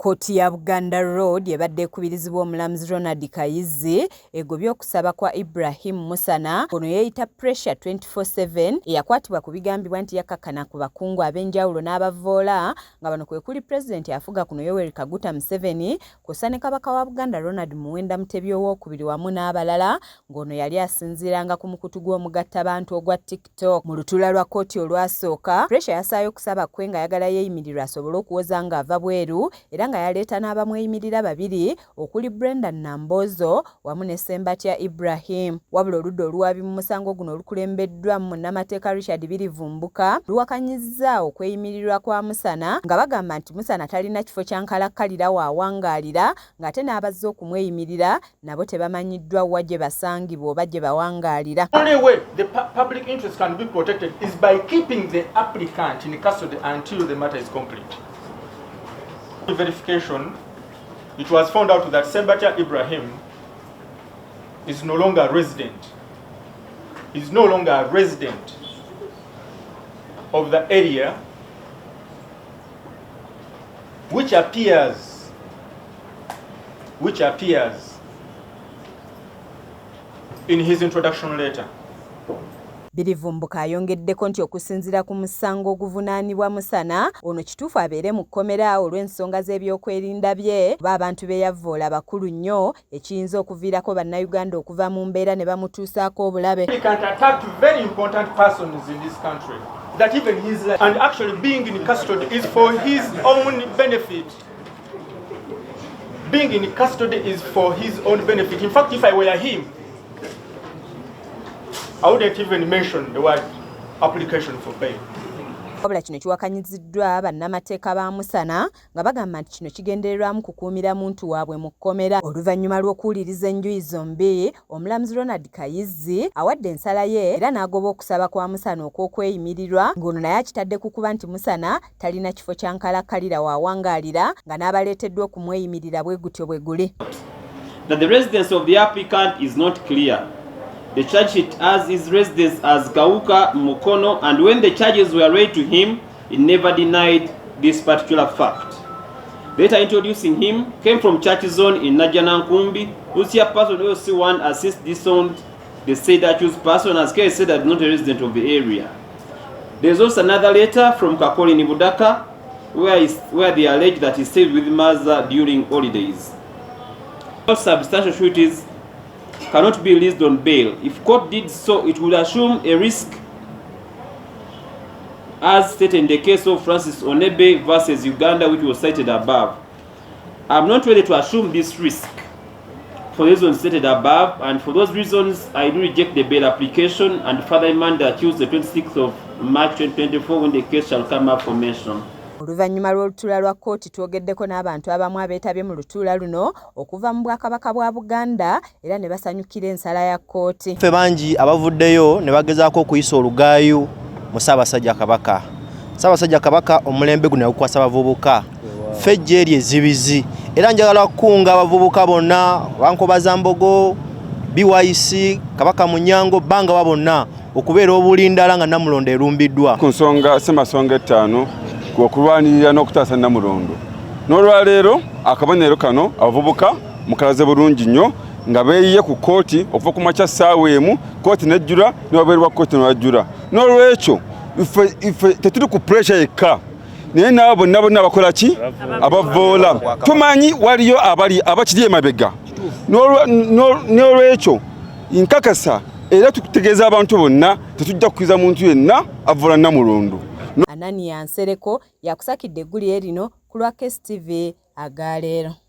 Kkooti ya Buganda Road ebadde ekubirizibwa omulamuzi Ronald Kayizzi egobye okusaba kwa Ibrahim Musana, ono yeeyita Pressure 24/7, eyakwatibwa ku bigambibwa nti yakkakkana ku bakungu ab'enjawulo n'abavvoola nga bano kwe kuli Pulezidenti afuga kuno Yoweri Kaguta Museveni kw'ossa ne Kabaka wa Buganda Ronald Muwenda Mutebi Owookubiri wamu n'abalala, ng'ono yali asinziiranga ku mukutu gw'omugattabantu ogwa TikTok. Mu lutuula lwa kkooti olwasooka, Pressure yassaayo okusaba kwe ng'ayagala yeeyimirirwe asobole okuwoza ng'ava bweru era nga yaleeta n'abamweyimirira babiri okuli Brenda Namboozo wamu ne Ssembatya Ibrahim. Wabula oludda oluwaabi mu musango guno olukulembeddwamu munnamateeka Richard Birivumbuka luwakanyizza okweyimirirwa kwa Musana nga bagamba nti Musana talina kifo kya nkalakkalira w'awangaalira ng'ate n'abazze okumweyimirira nabo tebamanyiddwa wa gye basangibwa oba gye bawangaalira. Only way the public interest can be protected is by keeping the applicant in custody until the matter is complete. Verification, it was found out that Ssembatya Ibrahim is no longer a resident. Is no longer a resident of the area which appears in his introduction letter. Birivumbuka ayongeddeko nti okusinziira ku musango oguvunaanibwa Musana, ono kituufu abeere mu kkomera olw'ensonga z'ebyokwerinda bye kuba abantu be yavvoola bakulu nnyo, ekiyinza okuviirako Bannayuganda okuva mu mbeera ne bamutuusaako obulabe. Applicant attacked very important persons in this country. That even his life, and actually being in custody is for his own benefit. Being in custody is for his own benefit. In fact, if I were him, I wouldn't even mention the word application for bail. Wabula kino kiwakanyiziddwa bannamateeka ba Musana nga bagamba nti kino kigendererwamu kukuumira muntu waabwe mu kkomera. Oluvannyuma lw'okuwuliriza enjuyi zombi, omulamuzi Ronald Kayizzi awadde ensala ye era n'agoba okusaba kwa Musana okw'okweyimirirwa, ng'ono naye akitadde ku kuba nti Musana talina kifo kya nkalakkalira w'awangaalira nga n'abaleeteddwa okumweyimirira bwe gutyo bwe guli. That the residence of the applicant is not clear. The charge sheet has his residence as Gauka, Mukono, and when the charges were read to him, he never denied this particular fact. Later introducing him came from Church Zone in Najjanankumbi, whose chairperson OC1 has since disowned the said accused person as K said that not a resident of the area. There is also another letter from Kakoli in Budaka where they allege that he stayed with Maza during holidays. All substantial sureties cannot be released on bail. If court did so, it would assume a risk as stated in the case of Francis Onebe versus Uganda, which was cited above. I'm not ready to assume this risk for the reasons stated above, and for those reasons, I do reject the bail application and further remand the accused the 26th of March 2024, when the case shall come up for mention. Oluvannyuma lw'olutuula lwa kkooti, twogeddeko n'abantu abamu abeetabye mu lutuula luno okuva mu Bwakabaka bwa Buganda era ne basanyukira ensala ya kkooti. Ffe bangi abavuddeyo ne bagezaako okuyisa olugaayu mu Ssaabasajja Kabaka. Ssaabasajja Kabaka omulembe guno yagukwasa bavubuka, ffe ejja eri ezibizi, era njagala kukunga abavubuka bonna Bankobazambogo, BYC, Kabaka Munyango, bangawa bonna okubeera obulindala nga Namulondo erumbiddwa. Ku nsonga Ssemasonga Ettaano, okulwanirira n'okutaasa Namulondo, n'olwaleero akabonero kano abavubuka mukalaze bulungi nnyo nga beeyiye ku kkooti okuva ku makya ssaawa 1, kkooti nejjula, newabeerwa kkooti newajjula. N'olwekyo ife tetuli ku Pressure yekka, naye naabo bonna bonna bakola ki abavoola, tumanyi waliyo abali abakiri emabega. N'olwekyo nkakasa era tukutegeeza abantu bonna, tetujja kukkiriza muntu yenna avoola Namulondo. Ananiya Nsereko yakusakidde eggulire lino ku lwa KSTV agaleero.